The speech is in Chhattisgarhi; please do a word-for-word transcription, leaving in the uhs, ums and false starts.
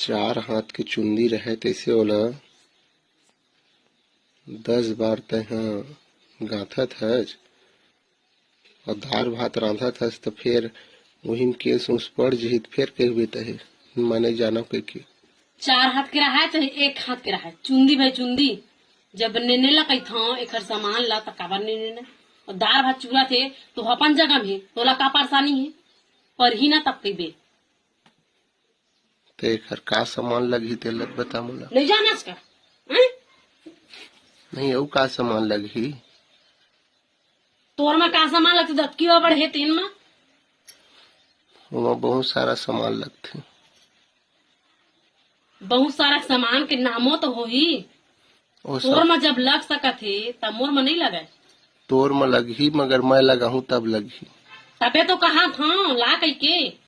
चार हाथ के चुंदी रहे तइसे ओला दस बार तैं ह गांथत हस, अउ दार भात रांधत हस, त फेर उही म केस उस पड़ जही, त फेर कहिबे तहे, "मैं नइ जानव," कहिके। चार हाथ के रहाय, चाहे एक हाथ के रहाय, चुंदी भाई चुंदी, जब नेने ला कहिथंव एखर सामान ला, त काबर नइ नेने? अउ दार भात चूरा थे, तो अपन जगह में हे, तोला का परेशानी हे? परही ना तब कहिबे। त एखर का सामान लगही, तेला बता मोला। नइ जानस का? हैं? नहीं, अउ का सामान लगही? तोर म का सामान लगथे, दतकी बड़ हे तेन म? ओमा बहुत सारा सामान लगथे। बहुत सारा सामान के नामो तो होही। ओ तोर सब म जब लग सकत हे, त मोर म नइ लगय। तोर म लगही, मगर मैं लगाहूं तब लगही। तबे तो कहाथंव, ला कहिके।